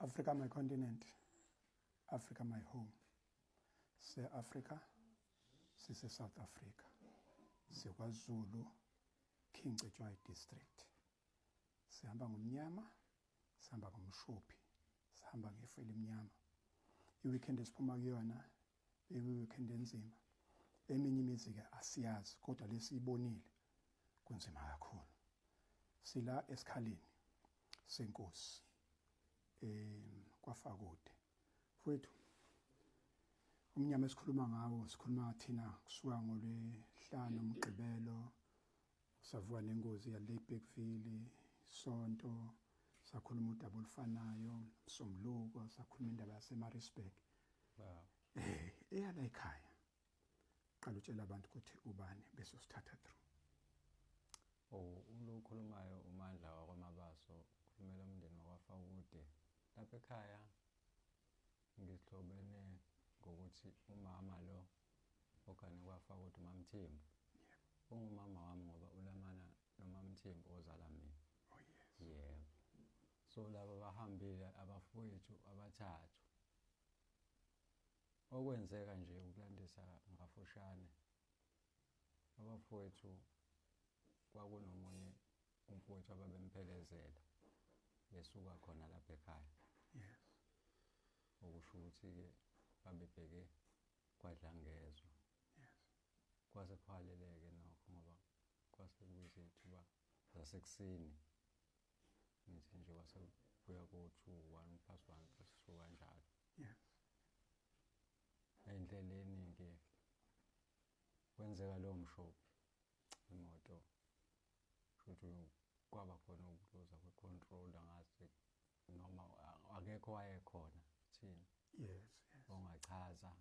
Africa my continent, Africa my home. Se Africa, sise South Africa. SikwaZulu, King Cetshwayo District. Sihamba ngomnyama, sihamba ngomshophi, sihamba ngefu elimnyama. I-weekend esiphuma kuyona iwi-weekend enzima. Eminye imizi ke asiyazi kodwa lesiyibonile kunzima kakhulu. Sila esikhaleni senkosi kwaFakude. Mfowethu, umnyama esikhuluma ngawo sikhuluma thina kusuka ngolwehlanu umgqibelo savuka nengozi yaLakebergville sonto sakhuluma udaba olufanayo Msombuluko sakhuluma indaba yaseMaritzburg. Wow. Eyala ekhaya. Qala utshela abantu ukuthi ubani bese usithatha through. Oh, ulo okhulumayo uMandla wakwaMabaso, ukhulumela umndeni wakwaFakude. Lapha ekhaya ngihlobene ngokuthi umama lo ogane kwaFakude uMamthembu. Ungumama wami ngoba ulamana noMamthembu ozala mina. Oh yes. Yebo. So laba bahambile abafowethu abathathu. Okwenzeka nje ukulandisa ngafushane, abafowethu kwakunomunye umfowethu ababemphelezela besuka khona lapha ekhaya. Yes. Okusho ukuthi-ke babebheke kwaDlangezwa. Yes. Kwase kuhaleleke nokho ngoba kwase kuyizithuba zasekuseni. Ngithi nje kwase kuya ko-2, 1 past 1 past 2 kanjalo. Yes. Endleleni-ke kwenzeka lowo mshophi imoto, kusho ukuthi kwaba khona ukuluza kwe-control, angazi noma akekho wayekhona thina. Yes, yes. Ongachaza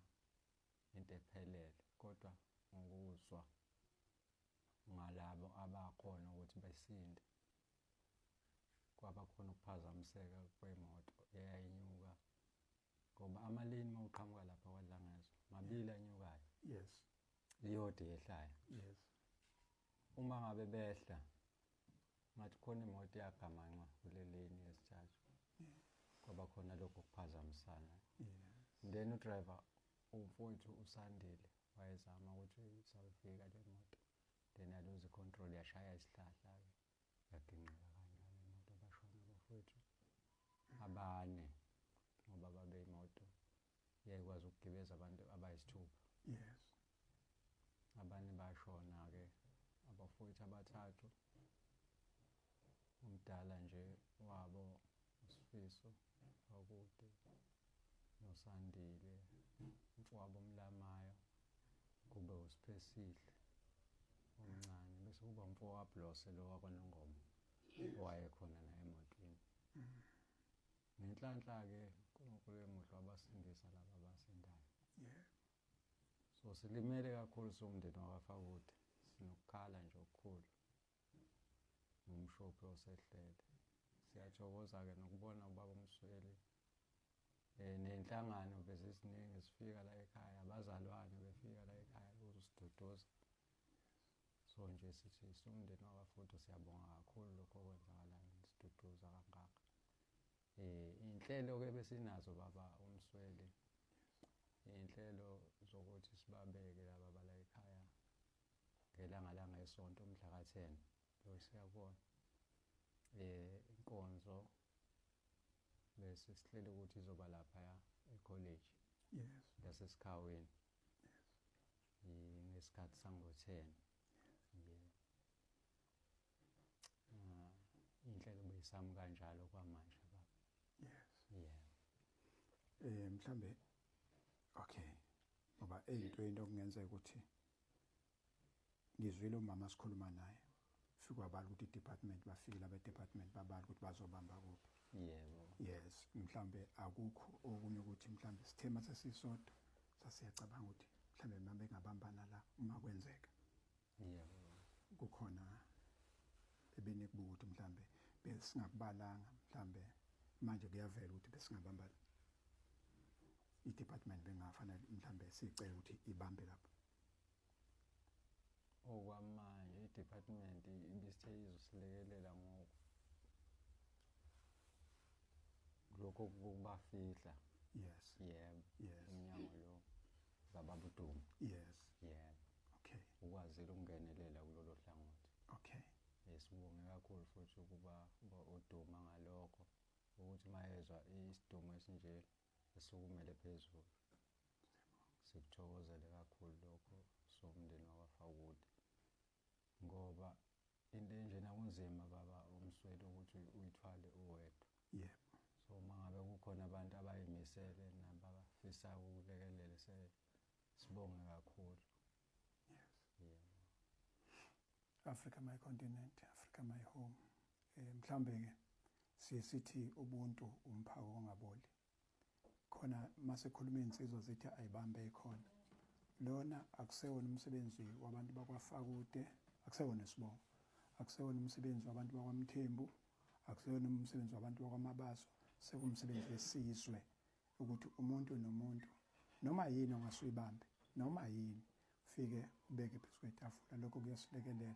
into ephelele, kodwa ngokuzwa ngalabo abakhona ukuthi besinde, kwaba khona ukuphazamiseka kwemoto eyayinyuka ngoba amalini uma uqhamuka lapha kwaDlangezwa mabili anyukayo. Yes. Iyodwa yehlayo. Yes. Uma ngabe behla ngathi khona imoto yagamanxa kule lane yesithathu. Kwaba khona lokho kuphazamisana. Yes. Then udriver umfowethu uSandile wayezama ukuthi isawufika le moto, then yaluza icontrol yashaya isihlahla-ke yaginqika kanjalo imoto, bashona abafowethu abane ngoba babe imoto yayikwazi ukugibeza abantu abayisithupha. Yes. Abane bashona-ke, abafowethu abathathu, umdala nje wabo uSifiso Fakude noSandile, umfowabo omlamayo kube uSiphesihle omncane, bese kuba umfowabo Blose lo wakwaNongoma owayekhona naye emotweni. Ngenhlanhla-ke uNkulunkulu emuhle wabasindisa laba abasindayo. Yeah. So silimele kakhulu siwumndeni wakwaFakude, sinokukhala nje okukhulu ngomshophi osehlele. Siyathokoza-ke nokubona ubaba uMsweli nenhlangano beziziningi zifika la ekhaya, abazalwane befika la ekhaya ukuzosiduduza. So nje sithi siwumndeni wakwaFakude siyabonga kakhulu lokho okwenzakalayo, nisiduduza kangaka. Inhlelo-ke besinazo baba uMsweli, inhlelo zokuthi sibabeke laba bala ekhaya ngelanga langesonto mhla ka-10 lo siyabona. Inkonzo bese sihlele ukuthi izoba lapha e-college. Yes. Yasesikhawini. Yes. Ngesikhathi sango-10. Yeah. Inhlelo beyisami kanjalo kwamanje baba. Yes. Yeah. Mhlambe okay ngoba eyintweni okungenzeka ukuthi ngizwile umama sikhuluma naye fika wabala ukuthi i-department bafikile abe-department babala ukuthi bazobamba kuphi. Yebo. Yes, mhlambe akukho okunye ukuthi mhlambe sithema sesisodwa sasiyacabanga ukuthi mhlambe mama engabambana la uma kwenzeka. Yebo. Kukhona ebenikubuka ukuthi mhlambe besingakubalanga, mhlambe manje kuyavela ukuthi besingabamba i-department bengafanele mhlambe sicele ukuthi ibambe lapho. Okwamanje i-department ibisithe izosilekelela lokhu Lokho kubafihla. Yebo. Umnyango lo kababa uDuma. Yebo. Ukwazile ukungenelela kulolo hlangothi. Sibonge kakhulu futhi ukuba uDuma ngalokho, ukuthi mayezwa isidumo esinje esukumele phezulu. Sikuthokozele kakhulu lokho somndeni wakwaFakude, ngoba into enjena kunzima baba uMsweli ukuthi uyithwale uwedwa. So uma ngabe kukhona abantu abayimisele nabafisayo ukulekelela, sibonge kakhulu. Africa my continent, Africa my home. Mhlambe ke siye sithi ubuntu umphako ongaboli. Khona mase khuluma insizwa zithi ayibambe ikhona. Lona akusewona umsebenzi wabantu bakwaFakude, akusewona isibongo. Akusewona umsebenzi wabantu bakwaMthembu, akusewona umsebenzi wabantu bakwaMabaso, sekumsebenzi wesizwe ukuthi umuntu nomuntu noma yini ongasuyibambe, noma yini ufike ubeke phezu kwetafula. Lokho kuyasilekelela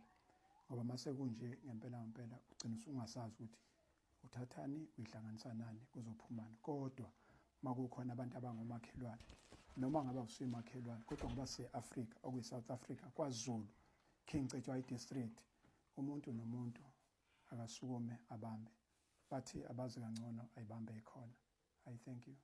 ngoba mase kunje ngempela ngempela ugcina usungasazi ukuthi uthathani uyihlanganisa nani kuzophumana. Kodwa makukhona abantu abangomakhelwane, noma ngaba usuyimakhelwane, kodwa ngoba se-Afrika, okuyi-South Africa, KwaZulu, King Cetshwayo District, umuntu nomuntu akasukume abambe. Bathi abazi kangcono ayibambe ikhona. I thank you.